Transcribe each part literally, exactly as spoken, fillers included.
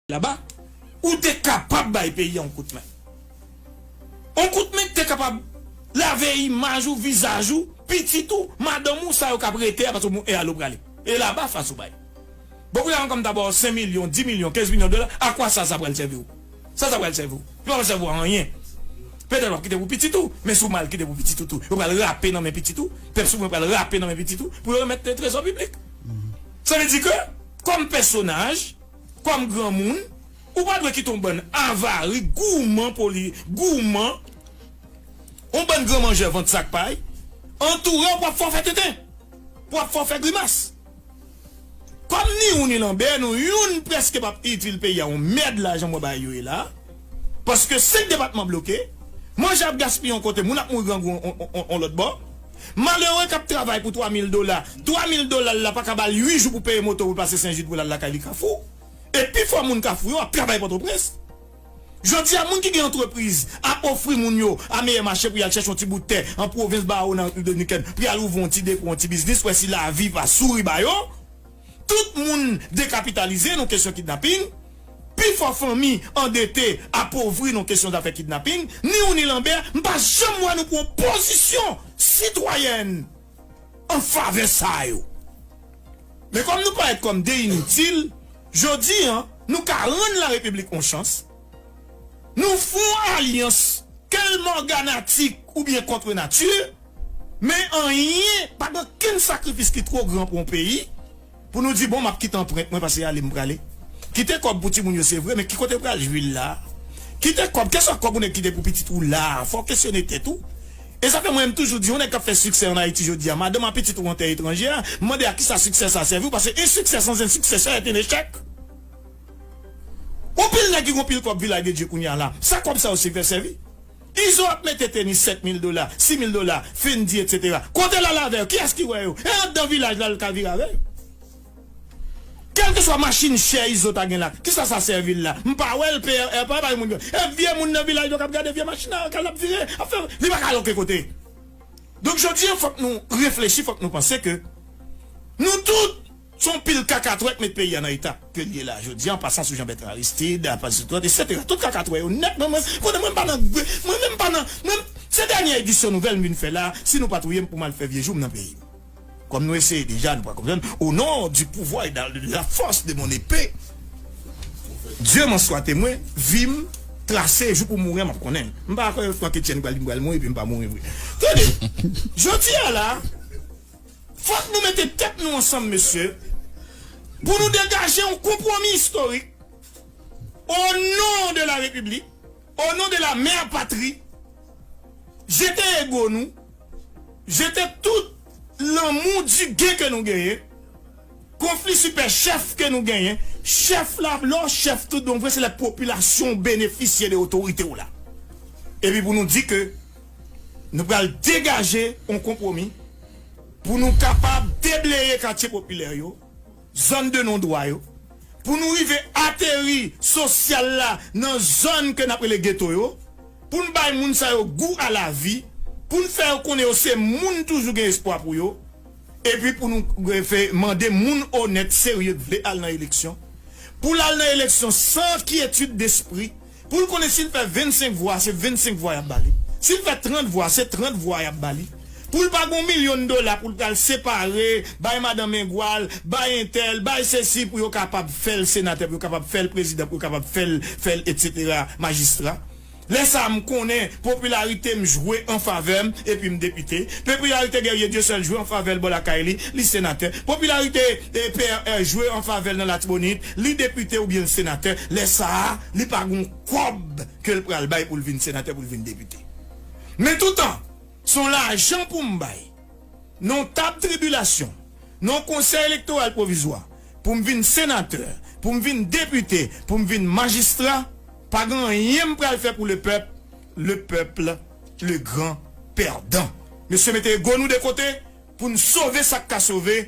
laba, ou te kapab bay peyi a yon kout men. Yon kout men ki te kapab lave imaj ou, vizaj ou, pitit ou, madanm ou, sa yo k ap rete a, paske w e alo prale. E laba fas ou bay. Bon, kounye a, kòm ta ba w senk milyon, dis milyon, kenz milyon dola, a kwa sa sa pral sèvi w? Sa sa pral sèvi w? Li pa pral sèvi w a anyen. Petèt w ap kite pou pitit ou, men si w mal kite pou pitit ou tou, yo pral rape nan men pitit ou, pèp souvren pral rape nan men pitit ou, pou yo remèt trezò piblik. Sa vle di ke, kòm pèsonaj, kòm granmoun, ou pa dwe kite yon bann avari, gouman poli, gouman, yon bann gran manjè vant sak pay, antoure w pou ap fè w fè tenten, pou ap fè w fè grimas. Kòm ni ou ni Lanbè, nou youn prèske p ap itil peyi a yon mèd lajan mwen bay yo ye la. Paske senk depatman bloke, manje ap gaspiye yon kote, moun ap mouri grangou on, on, on, on lòt bò. Malere k ap travay pou twa mil dola, twa mil dola l la pa ka ba l uit jou pou peye moto pou l pase Sen Jid pou l al lakay li Kafou. E pifò moun Kafou yo ap travay Pòtoprens. Jodi a, moun ki gen antrepriz ap ofri moun yo a Meyèmache pou y al chèche yon ti bout tè an pwovens Bawo nan Dominikèn, pou y al ouvri yon ti depo, yon ti biznis, wè si lavi va souri ba yo. Tout moun dekapitalize nan kesyon kidnaping. Pifò fanmi andete, apovri nan kesyon zafè kidnaping. Ni ou ni Lanbè, m pa janm wè nou pran pozisyon sitwayèn an favè sa yo. Men kòm nou parèt kòm de initil, jodi a, nou ka rann larepiblik yon chans. Nou fè yon alyans, kèl mòganatik oubyen kont nati, men anyen, pa gen okenn sakrifis ki twò gran pou yon peyi, pou nou di, bon, m ap kite anprent mwen, paske ale m prale. Kite kòb pou timoun yo, se vre, men ki kote pral jwi l la? Kite kòb, keswa kòb ou nèk kite pou pitit ou la, fò w kesyone tèt ou. E sa fè mwen, m toujou di, yon nèg k ap fè siksè ann Ayiti jodi a, madanm a pitit ou an tè etranje a, m mande a kisa siksè sa sèvi w, paske un succès sans un successeur est un échec. Yon pil nèg ki gon pil kòb Vilaj de Dye kounye a la, sa kòb sa yo sèvi, sèvi? Izo ap mete tenis sèt mil dola, sis mil dola, Fendi, etsetera. Kote l al avè yo? Kiyès ki wè yo? E anndan vilaj la l ka vire avè yo. Kèlkeswa machin chè Izo ta gen la, kisa sa sèvi l la? M pa wè l, P R R pa bay moun yo. E vye moun nan vilaj yo k ap gade vye machin nan, k al ap vire, ap fè, li pa ka al okenn kote. Donk, jodi a, fòk nou reflechi, fòk nou panse ke nou tout, se yon pil kaka twè k met peyi a nan eta ke l ye la jodi a, an pasan sou Jean Bertrand Aristide, an pasan sou Trant, etsetera. Tout kaka twè yo nèt, mwen, mwen, konnen mwen pa nan, mwen menm pa nan, mwen, se dènye edisyon nouvèl m vin fè la, si nou pa touye m pou m al fè vye jou m nan peyi m. Kòm nou eseye deja, nou pa konprann. Au nom du pouvoir et de la force de mon épée, Dieu m'en soit témoin, vi m trase, jou pou mouri a m ap konnen. M pa kwè Franck Etienne pral di m pral mouri, epi m pa mouri vre. Tande, jodi a la, fòk nou mete tèt nou ansanm, mesye, pou nou degaje yon konpwomi istorik. Au nom de la République, au nom de la mère patrie, jete ego nou, jete tout lanmou di gen ke nou genyen, konfli sipè chèf ke nou genyen, chèf la, lè w chèf tout bon vre, se lè popilasyon w benefisye de otorite w la. Epi pou nou di ke nou pral degaje yon konpwomi pou nou kapab debleye katye popilè yo, zòn de non dwa yo, pou nou rive ateri sosyal la nan zòn ke n ap rele geto yo, pou n bay moun sa yo gou a lavi, pou n fè yo konnen yo se moun, toujou gen espwa pou yo, epi pou nou fè mande moun onèt, serye k vle al nan eleksyon, pou l al nan eleksyon san kyetid despri, pou l konnen si l fè vennsenk vwa, se vennsenk vwa y ap ba li. Si l fè trant vwa, se trant vwa y ap ba li. Pou l pa gon milyon dola pou l pral separe, bay madanm Engwal, bay entèl, bay sesi pou yo kapab fè l senatè, pou yo kapab fè l prezidan, pou yo kapab fè l, fè l, etsetera, majistra. Lè sa a, m konnen popilarite m jwe an favè m, epi m depite. Popilarite Guerrier Dieuseul jwe an favè l bò lakay li, li senatè. Popilarite, eh, P R R jwe an favè l nan Latibonit, li depite oubyen l senatè. Lè sa a, li pa gon kòb ke l pral bay pou l vin senatè, pou l vin depite. Men toutan, se yon lajan pou m bay nan yon tab tribilasyon, nan yon konsèy elektoral pwovizwa, pou m vin senatè, pou m vin depite, pou m vin majistra, pa gen anyen m pral fè pou le peuple, le peuple, le grand perdant. Mesye, mete ego nou de kote pou n sove sa k ka sove.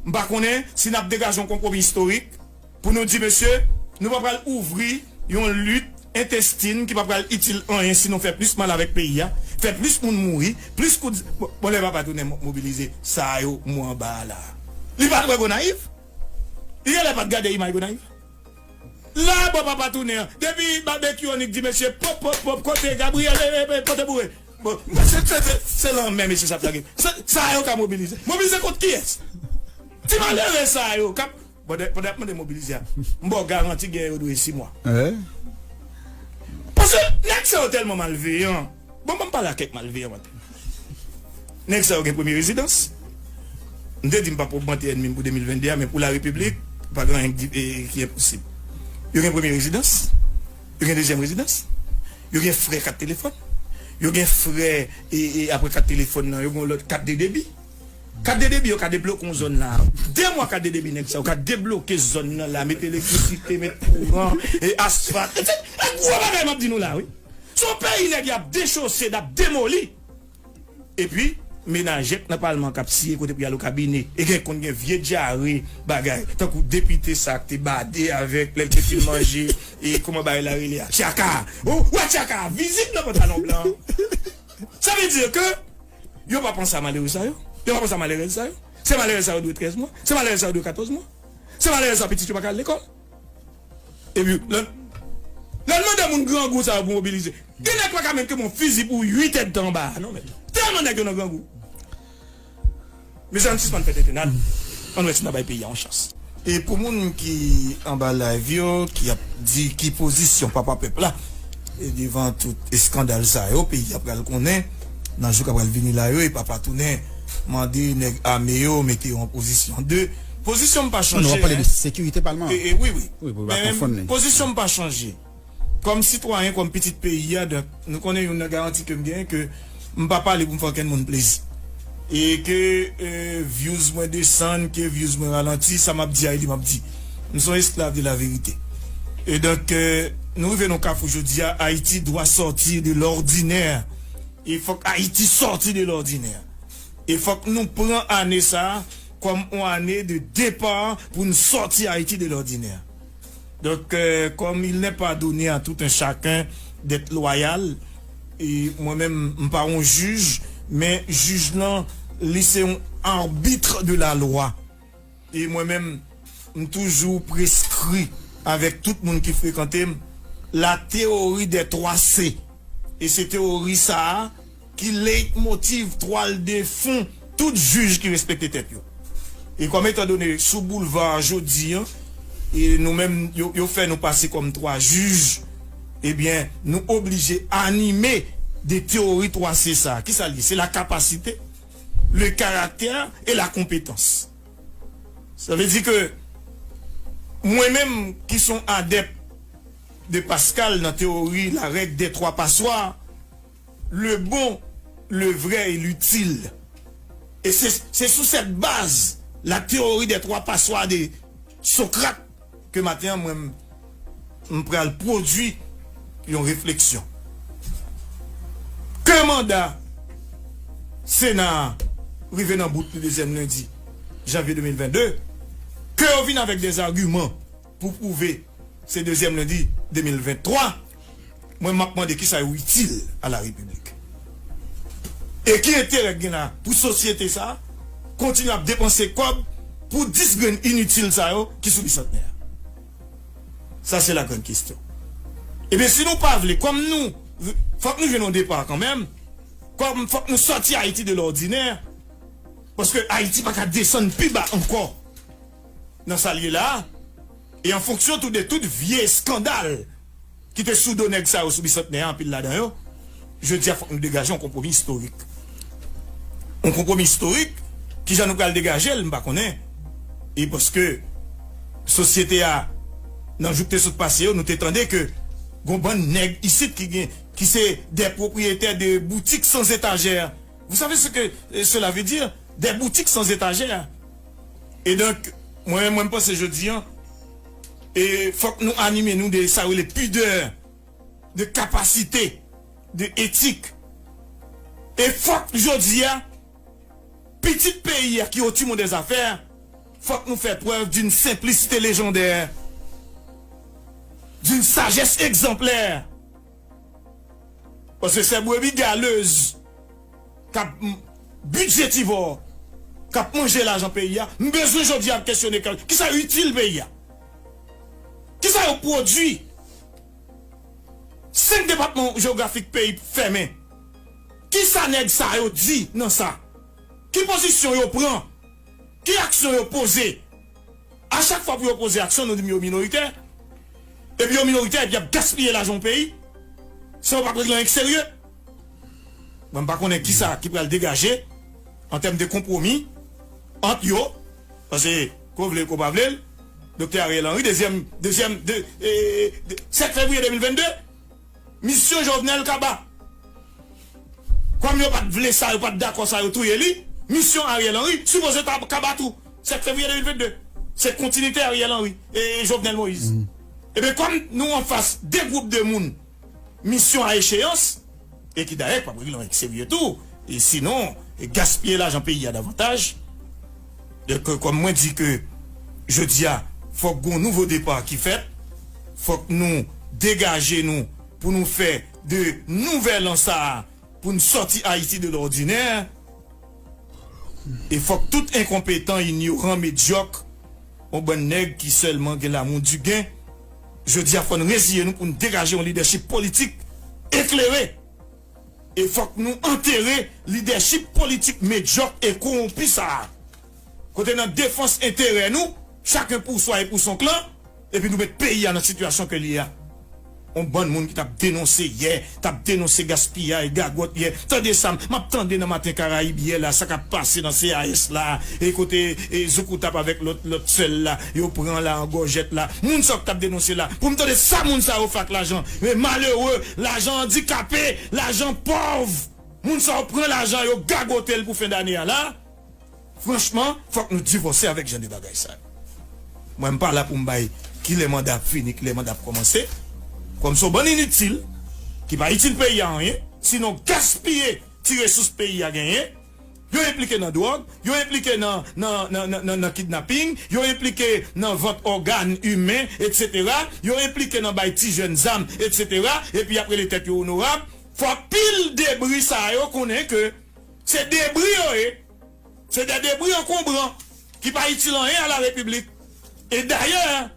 M pa konnen si n ap degaje yon konpwomi istorik pou nou di, mesye, nou pa pral ouvri yon lit entestin ki pa pral itil anyen, sinon fè plis mal avèk peyi a, fè plis moun mouri, plis kout. Bon, bon, lè papa tounen mo-, mobilize, sa yo mwen anba a la. Li pa t wè Gonayiv? Li genlè pa t gade imaj Gonayiv? La bò papa tounen an. Depi babekyou annik di mesye pòp pòp pòp kote Gabriel e, e, e, pote boure. Bon, se, se, se, se lanmè mesye sa ap lage. Sa, sa yo ka mobilize. Mobilize kont kiyès? Ti malere sa yo k ap, pandan, pandan y ap mande mobilize a, m ba w garanti gen yo dwe sis mwa. Paske nèg sa yo tèlman malveyan. Bon, ban m pale a kèk malveyan maten. Nèg sa yo gen premye rezidans. M te di m p ap ogmante ènmi m pou de mil venn de a, men pou larepiblik, pa gen anyen ki, e, ki enposib. Yo gen premye rezidans, yo gen dezyèm rezidans, yo gen frè kat telefòn, yo gen frè, e, e, apre kat telefòn nan, yo gen yon lòt kat de debi. Kat de debi yo ka debloke yon zòn la. De mwa kat de debi nèg sa yo ka debloke zòn nan la, met elektrisite, met kouran, e, asfalt. E se, e gwo bagay m ap di nou la, wi. Se yon peyi nèg y ap dechose, n ap demoli. Epi, menajè k nan palman k ap siye kote pou y al o kabine. E gen konn gen vye dyare bagay. Tankou depite sa k te bade avèk lè l te fin manje. E kòman bagay la rele a? Tchaka. Ou wè tchaka a vizib nan pantalon blan. Sa vle di ke yo pa panse a malere sa yo. Yo pa panse a malerèz sa yo. Se malerèz sa yo dwe trèz mwa. Se malerèz sa yo dwe katòz mwa. Se malerèz sa yo pitit yo pa ka al lekòl. Epi, lè, lè n mande moun grangou sa yo pou mobilize. Gen nèg pa ka menm kenbe yon fizi pou uit èdtan anba a, non, men. Tèlman nèg yo nan grangou. Mezanmi, ann sispann fè tentennad. Ann wè si n a bay peyi a yon chans. E pou moun ki anba live yo, ki ap di ki pozisyon Papa Pèp la, e devan tout eskandal sa yo, peyi a pral konnen, nan jou k ap pral vini la yo, e Papa tounen mande nèg ame yo mete yo an pozisyon de. Pozisyon m pa chanje, hein. Non, nou ap pale de sekirite palman an. E, e, wi, wi. Wi, pou pa konfonn li. Men pozisyon m pa chanje. Kòm sitwayen, kòm pitit peyi a, donk, nou konnen youn nan garanti ke m genyen, ke m pa pale pou m fè okenn moun plezi. E ke, e, views mwen desann, ke views mwen ralanti, sa m ap di a, e li m ap di. M se yon esklav de la verite. E donk, e, nou rive nan kafou jodi a, Haïti doit sortir de l'ordinaire. E fòk Ayiti sòti de lòdinè. E fòk nou pran ane sa a kòm yon ane de départ pou n sòti Ayiti de lòdinè. Donk, euh, comme il n'est pas donné à tout un chacun d'être loyal, e mwen menm, m pa yon jij, men jij lan, li se yon arbitre de la loi. E mwen menm, m toujou preskri avèk tout moun ki frekante m, la théorie des trois C. E se tewori sa a ki leitmotiv, twal de fon tout jij ki respekte tèt yo. E kòm etandone sou boulva a jodi an, e nou menm, yo, yo fè nou pase kòm twa jij, ebyen, nou oblije anime de tewori twa C sa a. Kisa l ye? Se la capacité, le caractère et la compétence. Sa vle di ke mwen menm ki se yon adèp de Pascal nan tewori la règle des trois passoires, le bon, le vrai et l'utile. E se, se sou sèt baz, la théorie des trois passoires de Socrate, ke maten an mwen m pral pwodui yon refleksyon. Ke manda Sena a rive nan bout li dezyèm lendi janvye de mil venn de, ke yo vin avèk dèzagiman pou pwouve se dezyèm lendi de mil venntwa, mwen m ap mande kisa yo itil a la repiblik. E ki enterè k gen la pou sosyete sa a kontinye ap depanse kòb pou dis grenn initil sa yo ki sou Bisantnè a? Sa se la grande question. Ebyen, si nou pa vle, kòm nou, fòk nou jwenn yon depa kanmenm, kòm fòk nou sòti Ayiti de lòdinè, paske Ayiti pa ka desann pi ba ankò nan sa l ye la a. E an fonksyon tou de tout vye eskandal ki te sou do nèg sa yo sou Bisantnè a, anpil ladan yo, jodi a fòk nou degaje yon konpwomi istorik. Yon konpwomi istorik, kijan nou pral degaje l, m pa konnen. E paske sosyete a, nan jou k te sot pase yo, nou te tande ke gon bann nèg isit ki gen, ki se des propriétaires de boutiques sans étagères. Vous savez ce que, euh, cela veut dire? Des boutiques sans étagères. E donk, mwen, mwen, m panse jodi an, e fòk nou anime nou de sa yo rele pidè, de kapasite, de etik. E fòk jodi a, pitit peyi a ki au timon des affaires, fòk nou fè preuve d'une simplicité légendaire, d'une sagesse exemplaire. Paske se brebi galez k ap m-, bidjetivò, k ap manje lajan peyi a, m bezwen jodi a kesyone kisa itil peyi a? Ki Sa yo pwodui. Senk depatman jewografik peyi fèmen. Kisa nèg sa yo di nan sa? Ki pozisyon yo pran? Ki aksyon yo poze? A chak fwa pou yo poze aksyon, nou di yo minoritè. Epi yo minoritè, epi y ap gaspiye lajan yon peyi. San yo pa regle anyen ki serye. Mwen, m pa konnen kisa ki pral degaje an tèm de konpwomi ant yo. Paske, ke w vle, ke w pa vle l, Doktè Ariel Henry, dezyèm, dezyèm, de, e, de, sèt fevriye de mil vennde, misyon Jovenel kaba. Kòm yo pa t vle sa, yo pa t dakò sa, yo touye li, misyon Ariel Henry sipoze ta kaba tou. Sèt fevriye de mil vennde. Se kontinite Ariel Henry e Jovenel Moïse. Ebyen, kòm nou anfas de gwoup de moun, misyon a echeyans, e ki dayè k p ap regle anyen ki serye tou, e sinon, e gaspiye lajan peyi a davantaj. Donk, kòm mwen di ke jodi a, fòk gon nouvo depa ki fèt, fòk nou degaje nou pou nou fè de nouvèl an sa a, pou n sòti Ayiti de lòdinè, e fòk tout enkonpetan, inyoran, medyòk, yon bann nèg ki sèlman gen lamou di gen, jodi a fò n reziye nou pou n degaje yon lidèchip politik eklere. E fòk nou antere lidèchip politik medyòk e kowonpi sa a. Kote nan defans enterè nou, chaken pou swa e pou son klan, epi nou met peyi a nan sitiyasyon ke l ye a. On bann moun ki t ap denonse yè, t ap denonse gaspiyay, gagòt yè. Tande sa, m ap tande nan Maten Karayib yè la, sa k ap pase nan C A S la, e kote, e, Zoukoutap avèk lòt, lòt sè l la, yo pran la an gòjèt la. Moun sa yo k t ap denonse la, pou m tande sa moun sa yo fè ak lajan. Men malere, lajan andikape, lajan pòv. Moun sa yo pran lajan, yo gagote l pou fen dane a la. Franchman, fòk nou divòse avèk jan de bagay sa yo. Mwen, m pa la pou m bay kilè manda ap fini, kilè manda ap kòmanse. Kòm se yon bann initil, ki pa itil peyi a anyen, sinon gaspiye ti resous peyi a genyen. Yo enplike nan dwòg, yo enplike nan, nan, nan, nan, nan, nan kidnaping, yo enplike nan vant ògàn imen, etsetera. Yo enplike nan bay ti jèn zam, etsetera. Epi y ap rele tèt yo onorab. Fò pil debri sa yo konnen ke se debri yo ye. Se de debri ankonbran ki pa itil anyen a la repiblik. E dayè,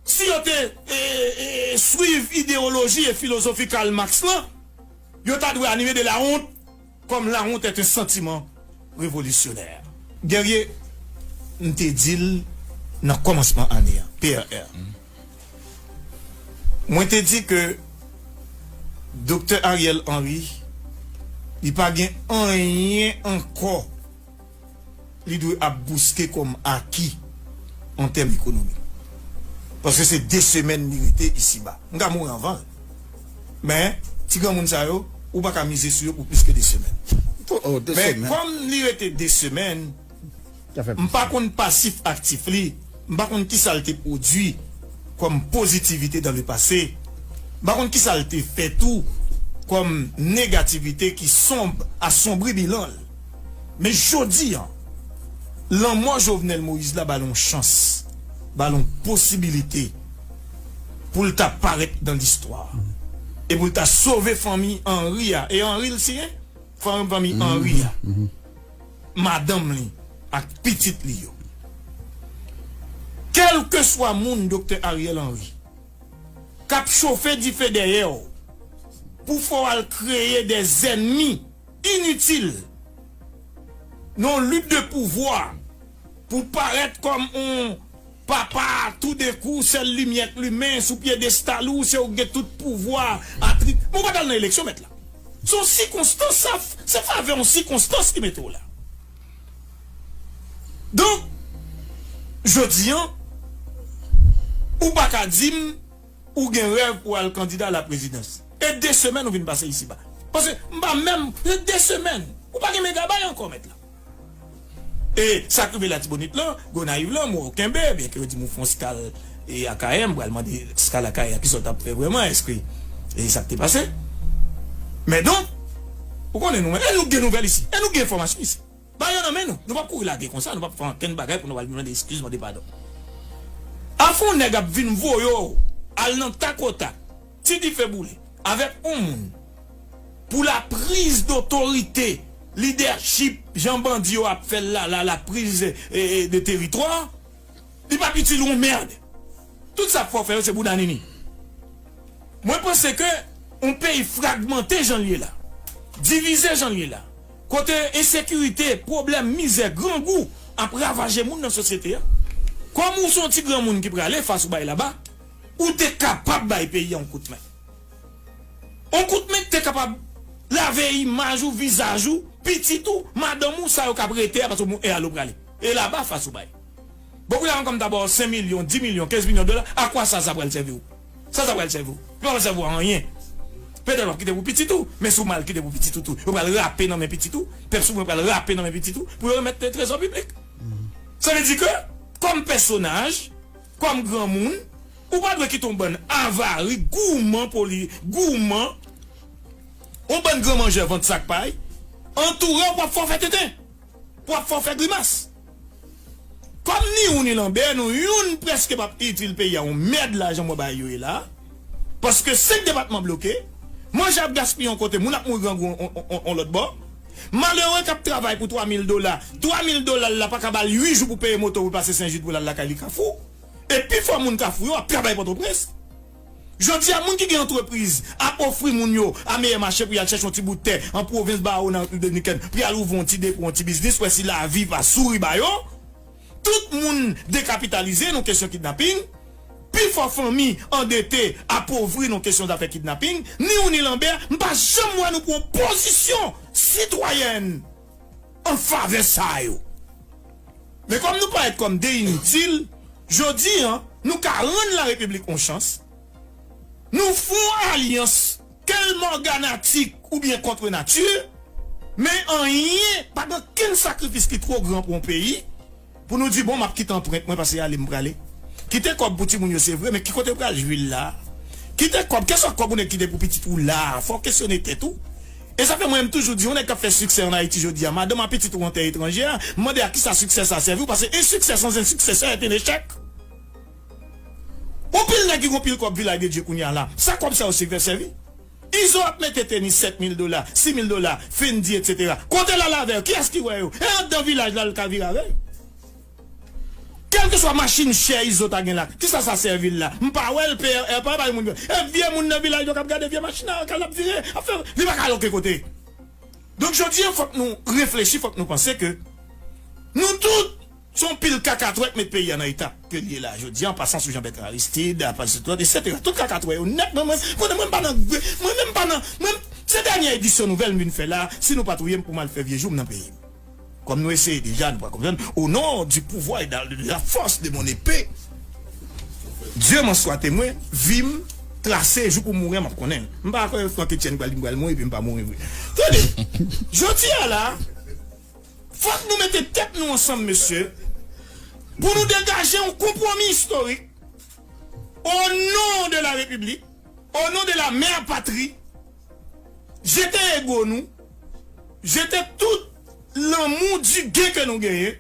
si yo te, e, e, swiv ideyoloji e filozofi Karl Marx lan, yo ta dwe anime de lawont, comme la honte est un sentiment révolutionnaire. Guerrier, m te di l nan kòmansman ane a, P R R. Mwen te di ke Doktè Ariel Henry, li pa gen anyen ankò li dwe ap bouske kòm aki an tèm ekonomik. Paske se de semèn li rete isiba. M ka mouri anvan l. Men, ti granmoun sa yo, ou pa ka mize sou yo pou plis ke de semèn. Men, kòm li rete de semèn, m pa konn pasif aktif li, m pa konn kisa l te pwodui kòm pozitivite dans le passé, m pa konn kisa l te fè tou kòm negativite ki sonb, asombri bilan l. Men jodi a, lanmò Jovenel Moïse la ba l yon chans, ba l yon posibilite pou l ta parèt nan listwa. E pou l ta sove fanmi Henry a. E Henry l siyen? Fanmi, fanmi Henry a. Madanm li ak pitit li yo. Kèlkeswa moun Doktè Ariel Henry k ap chofe dife dèyè w pou fè w al kreye dèzènmi initil nan yon lit de pouvwa pou parèt kòm yon papa, toudenkou, sèl limyè k limen sou pyedestal ou, se ou k gen tout pouvwa, atri-, men ou pa t al nan eleksyon, mèt la. Se yon sikonstans, sa, se favè yon sikonstans ki mete w la. Donk, jodi a, ou pa ka di m ou gen rèv pou al kandida a la prezidans. E de semèn ou vin pase isiba. Paske m pa menm, se de semèn. Ou pa gen megabay ankò, mèt la. E sa k rive Latibonit lan, Gonayiv lan, m wè w kenbe, byenke yo di m ou fè yon skal e Akayè, m pral mande skal Akayè a kisa w t ap fè vrèman, èske e sa k te pase? Men donk, ou konnen nou menm, e nou gen nouvèl isi, e nou gen enfòmasyon isi. Ba yo nan men nou. Nou p ap kouri lage konsa, nou p ap fè ankenn bagay pou nou al vin mande eskiz, mande padon. Afè yon nèg ap vin voye w al nan takotak, ti dife boule, avèk yon moun pou la prise d'autorité, lidèchip, jan bandi yo ap fè l la, la, la prise, e, e, de teritwa, li p ap itil yon mèd. Tout sa k fè w fè yo se bouda nini. Mwen panse ke yon peyi fragmante jan l ye la, divize jan l ye la, kote ensekirite, pwoblèm, mizè, grangou ap ravaje moun nan sosyete a. Kòm ou se yon ti granmoun ki prale fas ou bay laba, ou te kapab bay peyi a yon kout men. Yon kout men ki te kapab lave imaj ou, vizaj ou, pitit ou, madanm ou, sa yo k ap rete a, paske moun e ale ou prale. E laba fas ou bay. Bon, kounye a, kòm ta ba w senk milyon, dis milyon, kenz milyon dola, a kwa sa sa pral sèvi w? Sa sa pral sèvi w? Li pa pral sèvi w a anyen. Petèt w ap kite pou pitit ou, men si w mal kite pou pitit ou tou, yo pral rape nan men pitit ou, pèp souvren pral rape nan men pitit ou, pou yo remèt trezò piblik. Sa vle di ke, kòm pèsonaj, kòm granmoun, ou pa dwe kite yon bann avari, gouman poli, gouman, yon bann gran manjè vant sak pay, antoure w pou ap fè w fè tenten, pou ap fè w fè grimas. Kòm ni ou ni Lanbè, nou youn prèske p ap itil peyi a yon mèd lajan mwen bay yo ye la. Paske senk depatman bloke, manje ap gaspiye yon kote, moun ap mouri grangou on, on, on, on lòt bò. Malere k ap travay pou twa mil dola, twa mil dola l la pa ka ba l uit jou pou peye moto pou l pase Sen Jid pou l al lakay li Kafou. E pifò moun Kafou yo ap travay Pòtoprens. Jodi a, moun ki gen antrepriz ap ofri moun yo a Meyèmache pou y al chèche yon ti bout tè an pwovens Bawo nan Dominikèn, pou y al ouvri yon ti depo, yon ti biznis, pou wè si lavi pa souri ba yo. Tout moun dekapitalize nan kesyon kidnaping. Pifò fanmi andete, apovri nan kesyon zafè kidnaping. Ni ou ni Lanbè, m pa janm wè nou pran pozisyon sitwayèn an favè sa yo. Men kòm nou parèt kòm de initil, jodi a, nou ka rann larepiblik yon chans. Nou fè yon alyans, ke l mòganatik oubyen kont nati, men anyen, pa gen okenn sakrifis ki twò gran pou yon peyi, pou nou di, bon, m ap kite anprent mwen, paske ale m prale. Kite kòb pou timoun yo, se vre, men ki kote yo pral jwi l la? Kite kòb, kèlkeswa kòb ou nèg kite pou pitit ou la, fò w kesyone tèt ou. E sa fè mwen, m toujou di, yon nèg k ap fè siksè ann Ayiti jodi a, madanm a, pitit ou an tè etranjè, m mande a kisa siksè sa sèvi w, paske un succès sans un successeur est un échec. Yon pil nèg ki gon pil kòb Vilaj de Dye kounye a la, sa kòb sa yo sèvi, sèvi? Izo ap mete tenis sèt mil dola, sis mil dola, Fendi, etsetera. Kote l al avè yo? Kiyès ki wè yo? E anndan vilaj la l ka vire avè yo. Kèlkeswa machin chè Izo ta gen la, kisa sa sèvi l la? M pa wè l, P R, pa bay moun yo. E vye moun nan vilaj yo k ap gade vye machin nan, k al ap vire, ap fè, li pa ka al okenn kote. Donk, jodi a, fòk nou reflechi, fòk nou panse ke nou tout, se yon pil kakatwè k met peyi a nan eta ke l ye la jodi a, an pasan sou Jean Bertrand Aristide, an pasan sou tout, etsetera. Tout kakatwè yo nèt, mwen, mwen, konnen mwen m pa nan, mwen menm m pa nan, mwen, se dènye edisyon nouvèl m vin fè la, si nou pa touye m pou m al fè vye jou m nan peyi m. Kòm nou eseye deja, nou pa konprann. Au nom du pouvoir et de la force de mon épée, Dieu m'en soit témoin, vi m trase, jou pou m mouri a, m ap konnen. M pa kwè Franck Etienne pral di m pral mouri, epi m pa mouri vre. Tande, jodi a la, fòk nou mete tèt nou ansanm, mesye, pou nou degaje yon konpwomi istorik, au nom de la République, au nom de la mère patrie, jete ego nou, jete tout lanmou di gen ke nou genyen,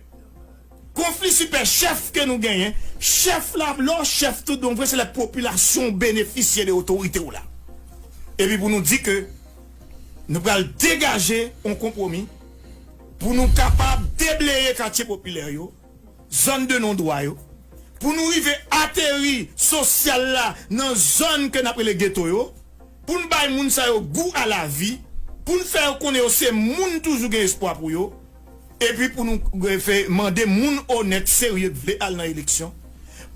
konfli sipè chèf ke nou genyen, chèf la, lè w chèf tout bon vre, se lè popilasyon w benefisye de otorite w la. Epi pou nou di ke nou pral degaje yon konpwomi pou nou kapab debleye katye popilè yo, zòn de non dwa yo, pou nou rive ateri sosyal la nan zòn ke n ap rele geto yo, pou n bay moun sa yo gou a lavi, pou n fè yo konnen yo se moun, toujou gen espwa pou yo, epi pou nou, eh, fè mande moun onèt, serye k vle al nan eleksyon,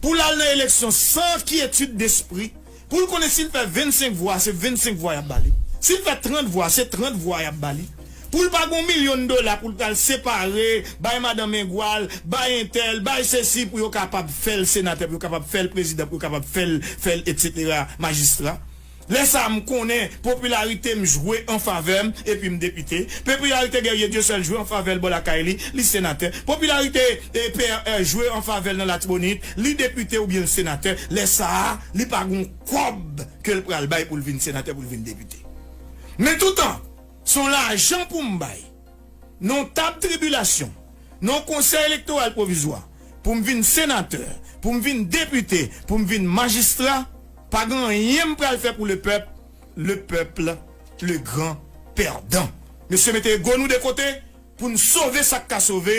pou l al nan eleksyon san kyetid despri, pou l konnen si l fè vennsenk vwa, se vennsenk vwa y ap ba li. Si l fè trant vwa, se trant vwa y ap ba li. Pou l pa gon milyon dola pou l pral separe, bay madanm men gwa l, bay entèl, bay sesi pou yo kapab fè l senatè, pou yo kapab fè l prezidan, pou yo kapab fè l, fè l, etsetera, majistra. Lè sa a, m konnen popilarite m jwe an favè m, epi m depite. Popilarite Guerrier Dieuseul jwe an favè l bò lakay li, li senatè. Popilarite, eh, P R R jwe an favè l nan Latibonit, li depite oubyen l senatè. Lè sa a, li pa gon kòb ke l pral bay pou l vin senatè, pou l vin depite. Men toutan, se yon lajan pou m bay nan yon tab tribilasyon, nan yon konsèy elektoral pwovizwa, pou m vin senatè, pou m vin depite, pou m vin majistra, pa gen anyen m pral fè pou le peuple, le peuple, le grand perdant. Mesye, mete ego nou de kote, pou n sove sa k ka sove.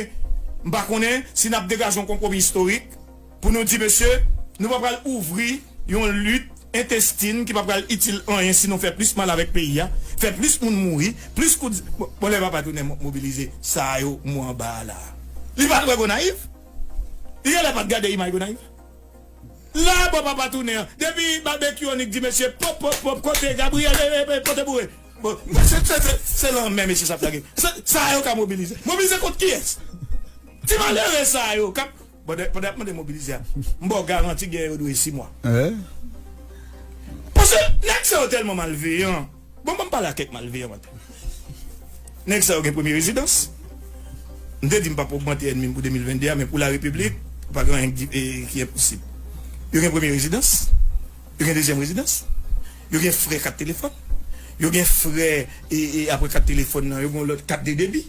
M pa konnen si n ap degaje yon konpwomi istorik pou nou di, mesye, Nou pa pral ouvri yon lit entestin ki pa pral itil anyen, sinon fè plis mal avèk peyi a, fè plis moun mouri, plis kout. Bon, bon, lè papa tounen mo- mobilize, sa yo mou anba a la. Li pa t wè Gonayiv? Li genlè pa t gade imaj Gonayiv? La, bon, papa tounen an. Depi babekyou annik di mesye, pòp, pòp, pòp, kote Gabriel, e, e, e, pote boure. Bon, se, se, se, se lanmè mesye sa ap lage. Sa, sa yo ka mobilize. Mobilize kont kiyès? Ti malere sa yo k ap Pandan, pandan y ap mande mobilize a, m ba w garanti gen yo dwe sis mwa. Paske nèg sa yo tèlman malveyan. Bon, ban m pale a kèk malveyan maten. Nèg sa yo gen premye rezidans. M te di m p ap ogmante ènmi m pou de mil venn de a, men pou larepiblik, pa gen anyen ki, e, ki enposib. Yo gen premye rezidans. Yo gen dezyèm rezidans. Yo gen frè kat telefòn. Yo gen frè, e, e, apre kat telefòn nan, yo gen yon lòt kat de debi.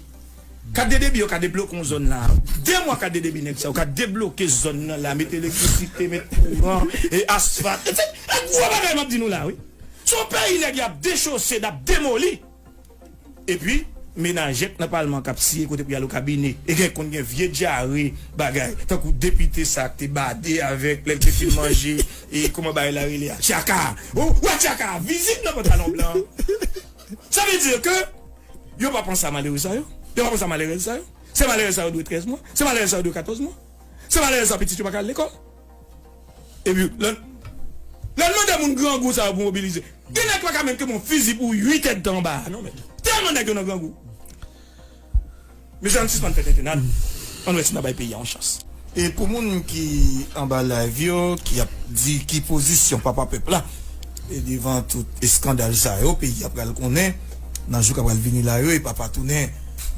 Kat de debi yo ka debloke yon zòn la. De mwa kat de debi nèg sa yo ka debloke zòn nan la, met elektrisite, met kouran, e asfalt. Se, se gwo bagay m ap di nou la, wi. Se yon peyi nèg y ap dechose, n ap demoli. Epi, menajèk nan palman k ap siye kote pou y al o kabine. E gen konn gen vye dyare, bagay. Tankou depite sa k te bade avèk lè l te fin manje, e kòman bagay la rele a? Tchaka. Ou wè tchaka, vizit nan pantalon blan. Sa vle di ke yo pa panse a malere sa yo. Yo pa panse a malere sa yo. Se malere sa yo dwe trèz mwa. Se malere sa yo dwe katòz mwa. Se malere sa yo pitit yo pa ka al lekòl. Epi, lè, lè n mande moun grangou sa yo pou mobilize. Gen nèg pa ka menm kenbe yon fizi pou uit èdtan anba a, non, men. Tèlman nèg yo nan grangou. Mezanmi, sispann fè tentennad. Ann wè si n a bay peyi a yon chans. E pou moun ki anba live yo, ki ap di ki pozisyon papa pèp la, e devan tout eskandal sa yo, peyi a pral konnen, nan jou k ap pral vini la yo, e papa tounen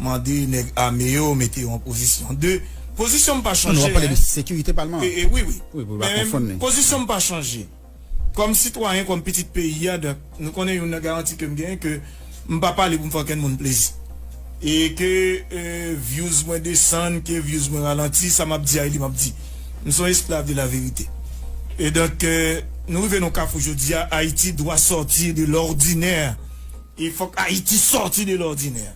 mande nèg ame yo mete yo an pozisyon de. Pozisyon m pa chanje, hein. Non, nou ap pale de sekirite palman an. E, e, wi, wi. Wi, pou pa konfonn li. Men pozisyon m pa chanje. Kòm sitwayen, kòm pitit peyi a, donk, nou konnen youn nan garanti ke m genyen, ke m pa pale pou m fè okenn moun plezi. E ke, e, views mwen desann, ke views mwen ralanti, sa m ap di a, e li m ap di. M se yon esklav de la verite. E donk, e, nou rive nan kafou jodi a, Ayiti doit sortir de l'ordinaire. E fòk Ayiti sòti de l'ordinaire.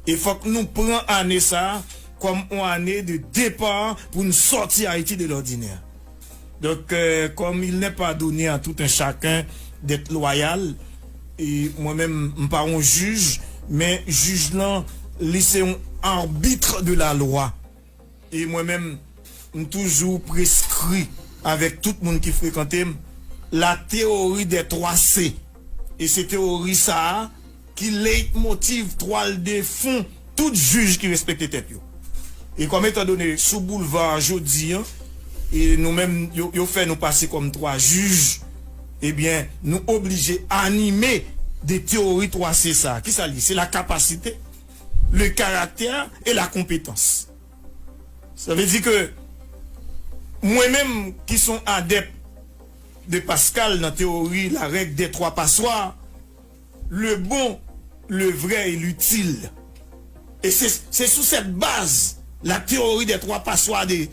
E fòk nou pran ane sa a kòm yon ane de depa pou n sòti Ayiti de l'ordinaire. Donk, euh, comme il n'est pas donné à tout un chacun d'être loyal, e mwen menm, m pa yon jij, men jij lan, li se yon arbitre de la loi. E mwen menm, m toujou preskri avèk tout moun ki frekante m, la théorie des trois C. E se teyori sa a ki leytmotiv, twal de fon, tout jij ki respekte tèt yo. E kòm etandone sou boulva a jodi a, e nou menm, yo, yo fè nou pase kòm twa jij, ebyen, nou oblije anime de teyori twa C sa a. Kisa l ye? Se la kapasite, le caractère et la compétence. Sa vle di ke mwen menm ki se yon adèp de Pascal nan teyori la règle des trois passoires, le bon, le vrai et l'utile. E se, se sou cette base, la théorie des trois passoires de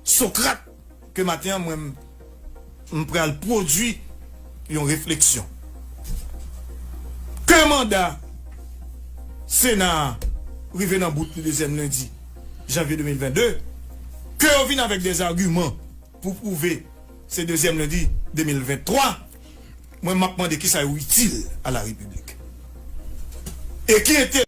Socrate, ke maten an, mwen, m pral pwodui yon refleksyon. Ke manda Sena a rive nan bout li dezyèm lendi janvye de mil venn de, ke yo vin avèk des arguments pou pwouve se dezyèm lendi de mil venn twa, mwen, m ap mande kisa yo itil a la Repiblik. E ki enterè